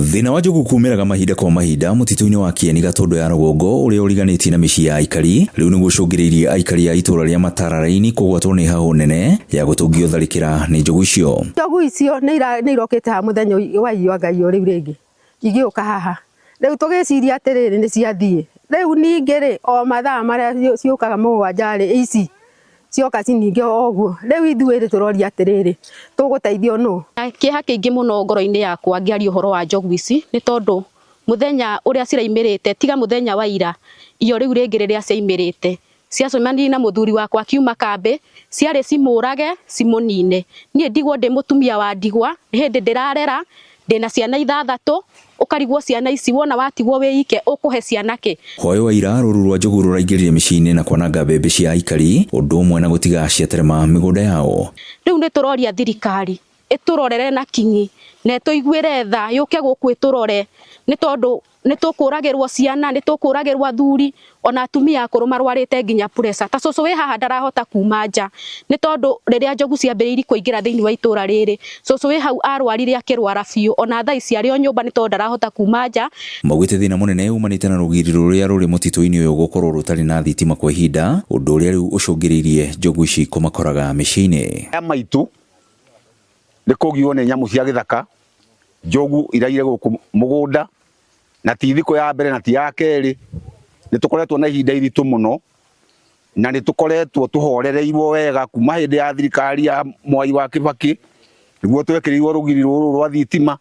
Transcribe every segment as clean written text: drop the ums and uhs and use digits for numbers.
Thĩna wa njogu kumĩraga mahinda kwa mahinda mũtitũ-inĩ wa Kieni Gatũndũ ya rũgongo ũrĩa ũriganĩtie na mĩciĩ ya aikari rĩu nĩguo ũcũngĩrĩirie aikari a itũra rĩa Matararaini kũgwatwo nĩ hahũ nene ya gũtũngio tharĩkĩra nĩ njogu icio. Njogu icio nĩ irokĩte haha mũthenya wa iyo anga iyo rĩu rĩngĩ igĩũka haha rĩu tũgĩciria atĩrĩrĩ nĩ ciathiĩ rĩu ningĩ rĩ o mathaa marĩa ciũkaga 7 rĩ ici cioka ci ningĩ o ũguo rĩu ithuĩ rĩ tũroria atĩrĩrĩ tũgũteithio nũ. Kĩeha kĩingĩ mũno ngoro-inĩ yakwa ngĩaria ũhoro wa njogu ici nĩ tondũ mũthenya ũrĩa ciraimĩrĩte tiga mũthenya wa ira iyo rĩu rĩngĩ rĩrĩa ciaimĩrĩte ciacemanirie na mũthuri wakwa akiuma kambĩ ciarĩ cimũrage cimũnine. Niĩ ndigwo ndĩ mũtumia wa ndigwa nĩ hĩndĩ ndĩrarera ndĩna ciana 6 ũkarigwo ciana ici wona watigwo wĩike ũkũhe ciana kĩ. Hwaĩ wa ira rũru rwa njogu rũraingĩrire mĩciĩ-inĩ na kwananga mbembe cia aikari ũndũ ũmwe na gũtiga ciaterema mĩgũnda yao. Rĩu nĩ tũroria thirikari ĩtũrorere na kinyi na ĩtũiguĩre tha yũke gũkũ ĩtũrore nĩ tondũ nĩ tũkũragĩrwo ciana nĩ tũkũragĩrwo athuri ona atumia akũrũ marwarĩte nginya pressure ta cũcũ wĩ haha ndarahota kuma nja nĩ tondũ rĩrĩa njogu ciambĩrĩirie kũingĩra thĩinĩ wa itũra rĩrĩ cũcũ wĩ hau arwarire akĩrwara biũ ona thaa ici arĩ o nyũmba nĩ tondũ ndarahota kuma nja. Maugĩte thĩna mũnene umanĩte na rũgiri rũrĩa rũrĩ mũtitũ-inĩ ũyũ gũkorwo rũtarĩ na thitima kwa ihinda ũndũ ũrĩa rĩu ũcũngĩrĩirie njogu ici kũmakoraga mĩciĩ-inĩ. Aya maitũ nĩ kũgio nĩ nyamũ cia gĩthaka njogu iraire gũkũ mũgũnda na ti thikũ ya mbere na ti ya kerĩ nĩ tũkoretwo na ihinda iritũ mũno na nĩ tũkoretwo tũhorereirwo wega kuma hĩndĩ ya thirikari ya Mwai wa Kibaki nĩguo twekĩrĩirwo rũgiri rũrũ rwa thitima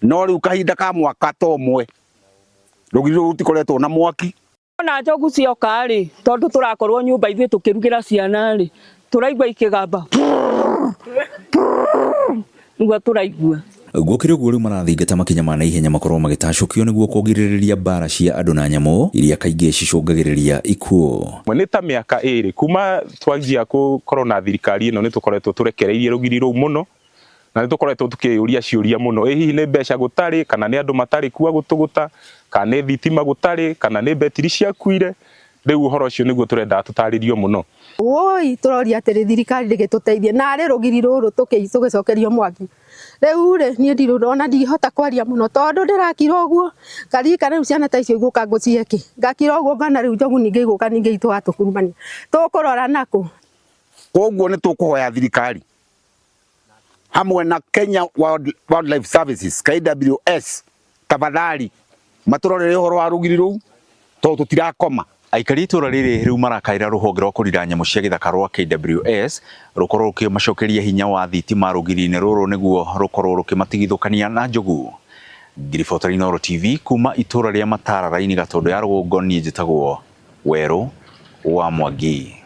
no rĩu kahinda ka mwaka ta ũmwe rũgiri rũrũ rũtikoretwo na mwaki. Ona njogu cioka rĩ tondũ tũrakorwo nyũmba ithuĩ tũkĩrugĩra ciana rĩ tũraigua ikĩgamba nĩguo tũraigua. Gũkĩrĩ ũguo rĩu marathingata makinya ma naihenya makorwo magĩtacũkio nĩguo kũgirĩrĩria mbara cia andũ na nyamũ iria kaingĩ cicũngagĩrĩria ikuũ. Nĩ ta mĩaka 2 kuma twanjia gũkorwo na thirikari ĩno nĩ tũkoretwo tũrekereirie rũgiri rũu mũno na nĩ tũkoretwo tũkĩyũria ciũria mũno ĩ hihi nĩ mbeca gũtarĩ kana nĩ andũ matarĩ kuo gũtũgũta kana nĩ thitima gũtarĩ kana nĩ betiri ciakuire. Rĩu ũhoro ũcio nĩguo tũrendaga tũtarĩrio mũno. Woi tũroria atĩrĩ thirikari rĩgĩtũteithie narĩ rũgiri rũrũ tũgĩcokerio mwaki. Rĩu rĩ niĩ ndirĩ ona ndihota kwaria mũno tondũ ndĩrakira ũguo ngarika rĩu ciana ta icio igũka ngũcihe kĩ ngakira ũguo ngona rĩu njogu ningĩ igũka ningĩ itũgatũkurumania tũkũrora nakũ. Koguo nĩ tũkũhoya thirikari hamwe na Kenya Wildlife Services KWS tafadhali matũrorere ũhoro wa rũgiri rũu tondũ tũtirakoma. Aikari itũra rĩrĩ rĩu marakaĩra rũhonge rwa kũrira nyamũ cia gĩthaka rwa KWS rũkorwo rũkĩmacokeria hinya wa thitima rũgiri-inĩ rũrũ nĩguo rũkorwo rũkĩmatigithũkania na njogu. Ngiribota Inooro TV kuma itũra rĩa Matararaini Gatũndũ ya rũgongo, niĩ njĩtagwo Werũ wa Mwangi.